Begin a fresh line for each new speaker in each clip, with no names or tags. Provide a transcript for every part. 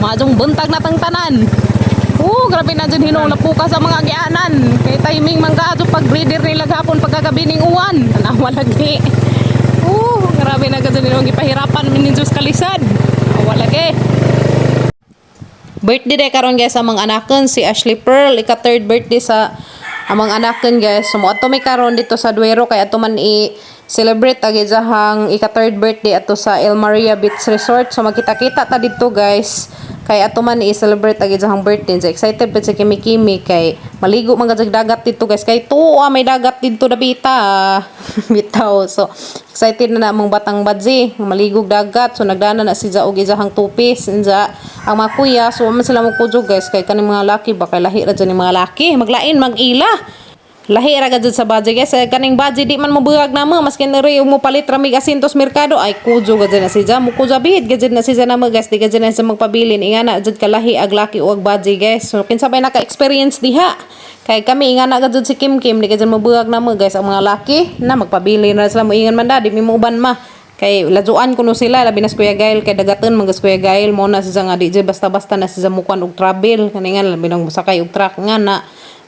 Madyong buntag na tang tanan. Oh, grabe na dyan hinong napuka sa mga agianan. Kay timing man kaadto pag breeder nila gahapon pagkagabi ning uwan. Tanawa lagi. Oh, grabe na gud hinong gipahirapan min Diyos kalisad. Awa lagi. Birthday day karon guys sa mga anakan si Ashley Pearl, ika third birthday sa amang anakan guys. So moadto mi karon dito sa Duero kay ato man i celebrate ag iyahang ika third birthday ato sa El Maria Beach Resort. So magkita-kita ta didto guys. Kay ato man i-celebrate ag iyahang birthday. So excited pa si Kimi Kimi kay maligo man gud dagat didto guys. Kay tuwa may dagat didto dapita. Bitaw. So excited na na among batang badzi maligog dagat. So nagdana na si og iyahang tupis. Inja ang mga kuya, so man sila mo guys kay kaning mga laki ba kay lahi ra dyan yung mga laki maglain mag-ila. Lahi ra gud sa budget guys. Eh, kaning budget di man mobuhag na mo maskin ri mo palit ra mig asintos merkado ay kujo gud na siya mo kujo bihid gud na siya namo guys, di gud na siya magpabilin ingana jud kalahi ag laki o ag budget guys. So kinsa bay naka-experience diha kay kami ingana gud si Kim Kim, di gud mobuhag na mo guys. Ang mga laki na magpabilin ra sila, moingon man da di mi muuban ma kay lajuan kuno sila, labi na si Kuya Gail kay dagatan man Kuya Gail mo na siya nga di jud basta-basta na siya mukuan og travel kani nga labi nang mosakay og truck nga na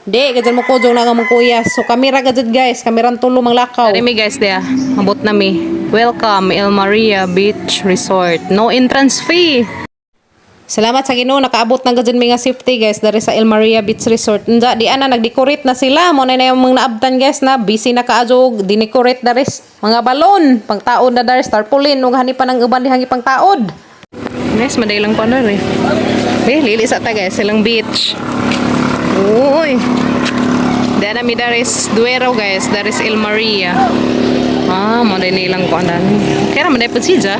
di gud mo kujong na nga mong kuya. So kami ra gud guys, kami ran tulo manglakaw. Dari mi guys dia, mabot na mi. Welcome El Maria Beach Resort, no entrance fee. Salamat sa Ginoo, nakaabot na gud mi nga safety guys dari sa El Maria Beach Resort. Unja di ana nagdecorate na sila. Mo na yung mga naabtan guys na busy na kaadyo dinecorate dari mga balon, pangtaod na dari tarpaulin ug hani pa ng uban dihang ipangtaod. Nice maday lang pa eh. Eh, lili sa ta guys, silang beach. Uy. Dana mi daris Duero guys, daris El Maria. Ah, mo na nilang kuan. Kaya man pud siya.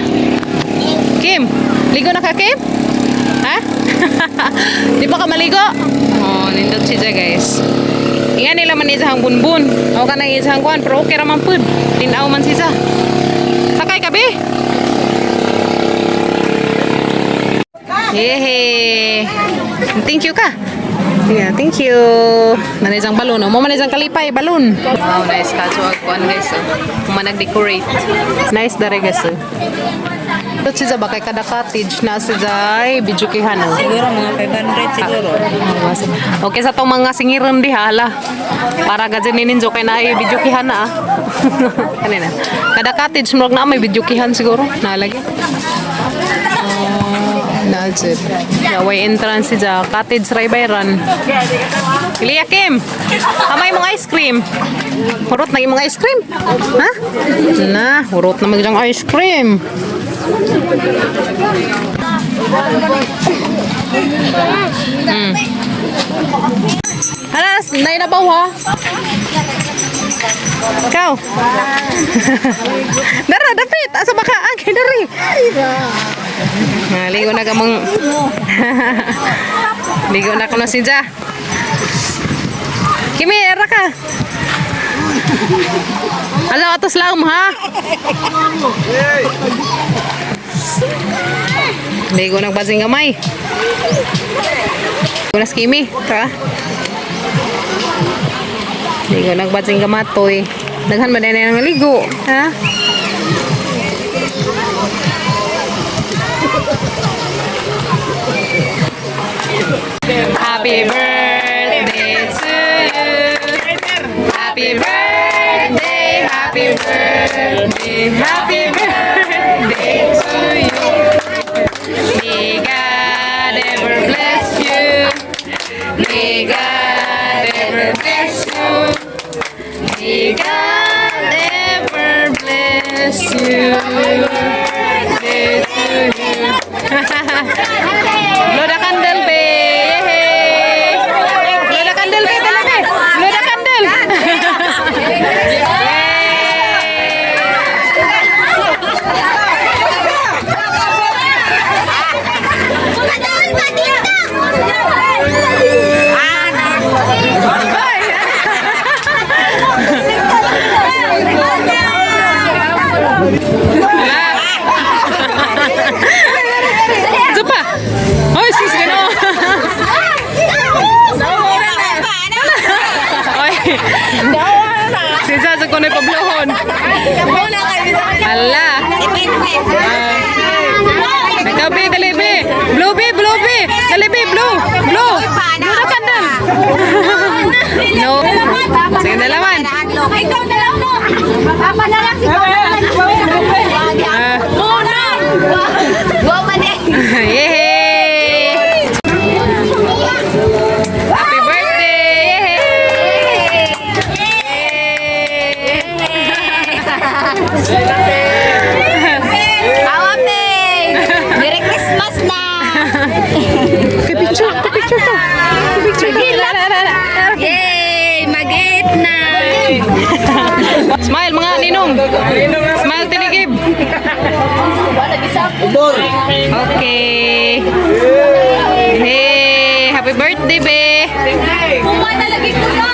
Kim, ligo na ka, Kim? Ha? Di ba ka maligo? Oh, nindot siya guys. Ingan nila man isang bunbun. O ka nang isang kuan, pero okay ra man pud. Tinaw man siya. Sakay ka be? Yehey. Thank you ka. Yeah, thank you. Manizang balon. Mo manizang kalipay balon. Wow, nice kaso kuan guys. Oh. Mo nag-decorate. Nice dare guys. Oh. Ito siya ba kay kada cottage na siya ay bijukihan oh.
Siguro mga 500 siguro.
Okay sa tong mga singiron diha hala. Para gadyan ni ninjo kay naay bijukihan na ah. Kanina. Kada cottage murag na may bijukihan siguro. Nalagi. Oh, na jud. Way entrance siya cottage ray bayran. Liya Kim. Amay mong ice cream. Hurot na imong ice cream. Ha? Na, hurot na magyang ice cream. Alas, nay na ba ha? Ikaw. Dara, dapit. Asa ba ka? Agi, dari. Ligo na ka mong... Ligo na ko na si Ja. Kimi, era ka. Ala, atos lang ha. Ligo nagbasing gamay. Ligo na si Kimi. Tara. Ligo nagbasing gamatoy. Daghan ba na ang ligo? Ha? Happy birthday to you. Happy birthday, happy birthday, happy birthday to you. May God ever bless you. May God ever bless you. May God ever bless you. Birthday to you. Blow the candle, be. Yay! Blow the candle, be. Dali, be. Blow the candle. Yay! Ito pa. Blow! Blow! Blow the candle! No. Sige na laman.
Ikaw na lang mo. Papa na lang, ikaw na lang.
Ah.
Muna! Wow, man eh.
Yay! Happy birthday! Yay!
Awa, Peng. Merry Christmas na!
Picture, picture to. Picture to.
Yay! Mag-eat na!
Smile, mga ninong. Smile, tinigib. Okay. Hey, happy birthday, be.
Puma na lagi ko na!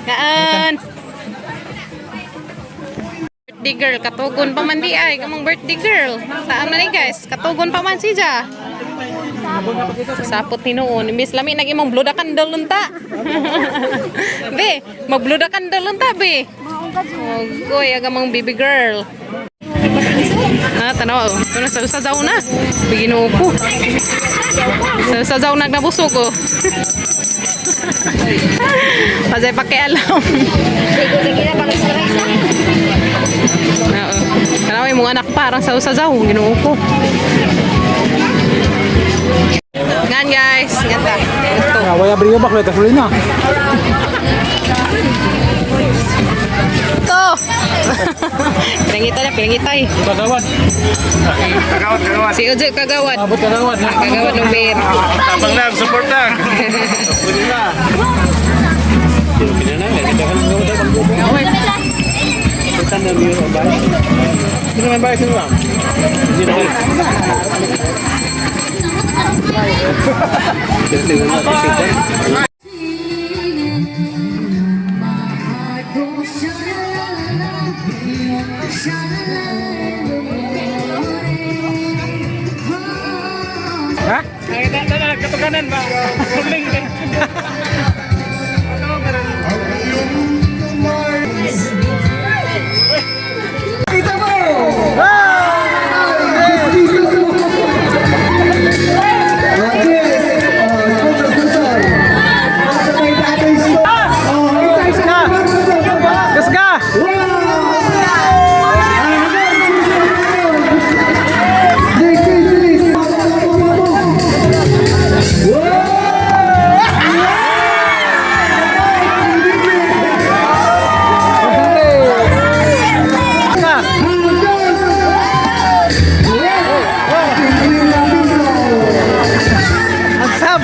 Kaan. Birthday girl, katugon pa man di ay. Kamong birthday girl. Taan na ni, guys, katugon pa man siya. Sapot hinuon. Imbis lami nag imong blow the candle unta. Be, mag blow the candle unta, be. Ogoy, aga mong baby girl. Ah, tanaw. Oh. Ito na sa usa na. Biginoo ko. Sa usa daw nagnabusog oh. Pasay pakialam. Oo. Tanaw yung mga anak parang sa usa daw. Ginoo ko. Ngan, guys, ngata. Ito.
Wala brio ba gasolina?
Ito. Pinangita na, pinangitay.
Kagawad.
Kagawad, kagawad.
Si Ujo kagawad.
Abot kagawad.
Kagawad ng beer.
Tapang lang, support lang. Pwede na.
Hindi naman ba ito ma'am? Hindi na. Ha?
Katukanan ba?
Gas ka! Ang sab!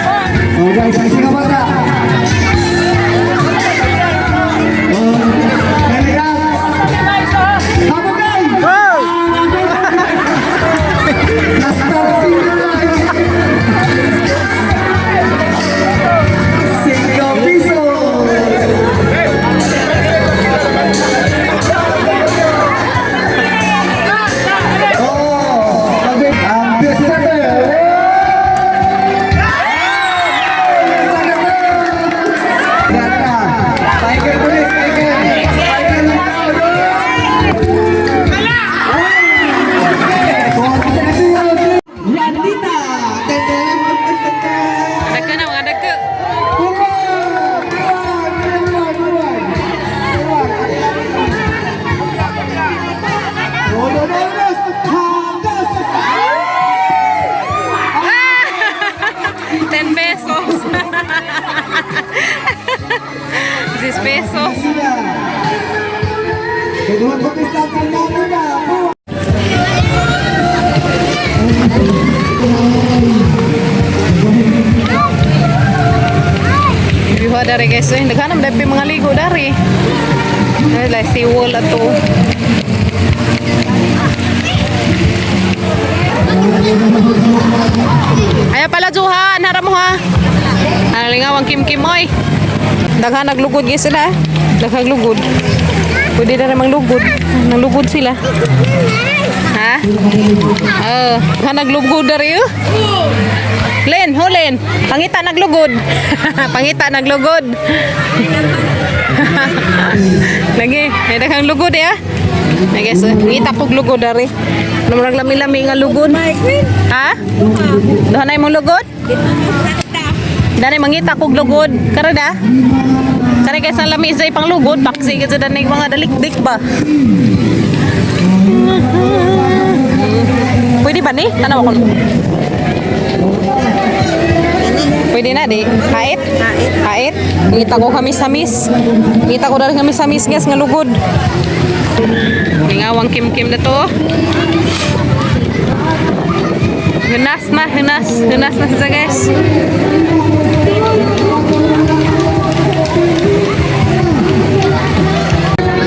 Okay, sa isang bata.
Wow!
Cinco pisos. Oh, okay. Ang 17. Tiger Police, Tiger! Tiger lang tao, Landita!
Dagka na, mga dagka.
Dagka!
16 pesos.
Kinuha contestante na luna.
Biwa dari guys. Eh, naghanap dahil mga ligo dari. Ay, like seawall ato. Ay pala Juha, nara mo ha. Analingaw ang Kim Kim oy. Daghan naglugod guys sila. Daghang lugod. Pwede na rin manglugod. Nalugod sila. Ha? Oh, daghan naglugod dari oh. Len, hulen. Pangita naglugod. Pangita naglugod. Lagi, ay daghang lugod eh. Ah. Ay guys, ngita kog lugod dari. Namurag lami-lami nga lugod. Ha? Doon na imong lugod? Dani mangita kog lugod. Kara da? Kara guys, ang lami sa ipang lugod. Paksi ka sa dani mga dalikdik ba? Pwede ba ni? Tanaw ko. Pwede na di. Hait? Hait. Ngita ko kami samis. Ngita ko dali kami samis guys nga lugod. Lingawang kim-kim na to. Hunas na, hunas. Hunas na siya guys.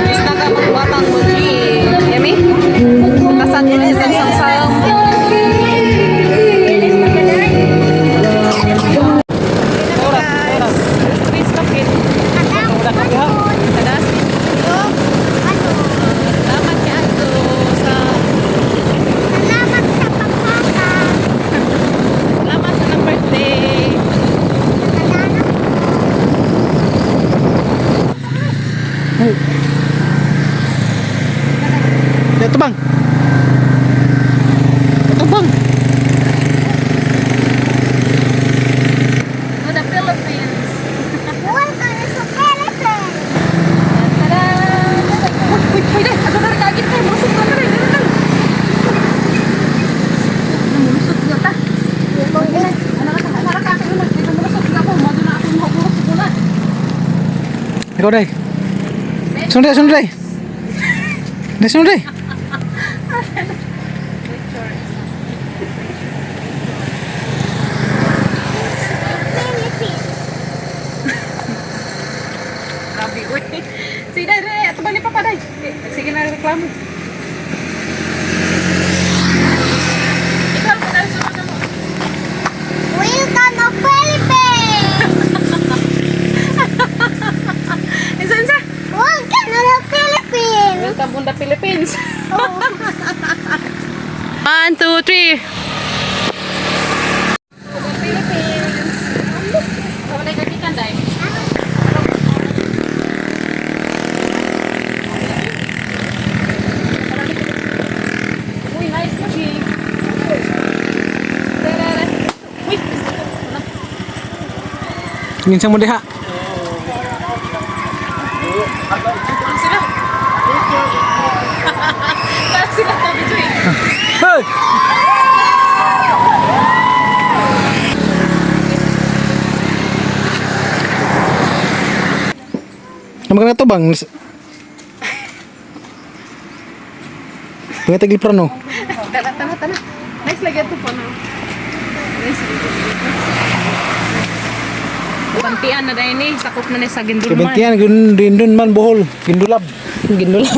Isda ka magbatang mo, G. Yummy? Tasan mo na isang sangsang. Oras, oras. Tres kapit. Tadas. Salamat kay Ato sa
Salamat sa pagpapa.
salamat sa ng birthday.
Ito bang? Ito bang?
To the Philippines.
Welcome to Philippines.
Tada! Uy, uy, uy, dai. Asa na kagit kay mulusot na dai. Dai lang. Mulusot na ta. Ana ka, ana ka kay una, kay mulusot na ko, mo na akong hugurot ko na.
Ikaw day. Sunday, sunday. Day, sunday.
Philippines.
Grabe, uy. Sige, dai, dai, ato ba ni Papa dai? Sige na reklamo. Ikaw, dai, sunod mo.
Welcome to Philippines.
Isa, isa.
Welcome to the Philippines.
Welcome on the Philippines. 1, 2, 3. Philippines. Wala ka kikan dai. Uy, nice looking. Tarara. Uy,
Minsan mo diha.
ano sila? Parang sila Toby Joy.
Hey! Ang maganda to bang? Mga tagli no?
Tara, tara, tara. Nice lagi ito po, no? Nice. Bantian na dahil ni. Sakop na ni sa Gindulman.
Kabintian, gindun man buhol, gindulab.
Gindulab.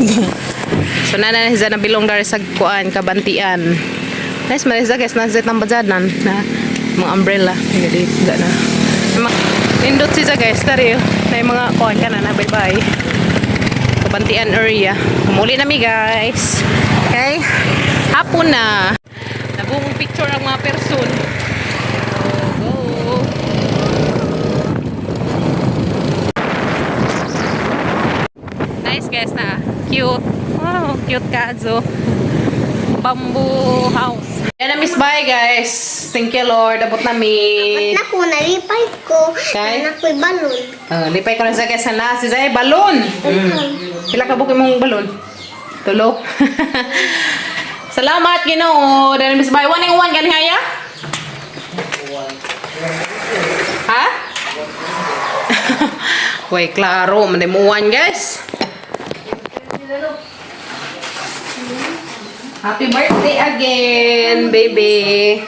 So na na siya na bilong dari sa kuan kabantian. Nice man siya guys, nasa ng bajanan na mga umbrella. Hindi na. Mga nindot siya guys, tari oh. Na yung mga kuan ka na na bye bye. Kabantian area. Muli na mi guys. Okay? Hapon na. Nabungong picture ang mga person. Go. Nice guys na. Cute. Wow, cute kazo. Bamboo house. Yan na miss bye guys. Thank you Lord. Abot na mi.
Naku, nalipay ko.
Kay?
Nakoy balon.
Lipay ko na sa guys na si Zay balon. Pila ka buok imong balon? Tulo. Salamat Ginoo. Dahil miss bye. One and one gani haya? Ha? Hoy, klaro, manimuan, guys. Happy birthday again, baby.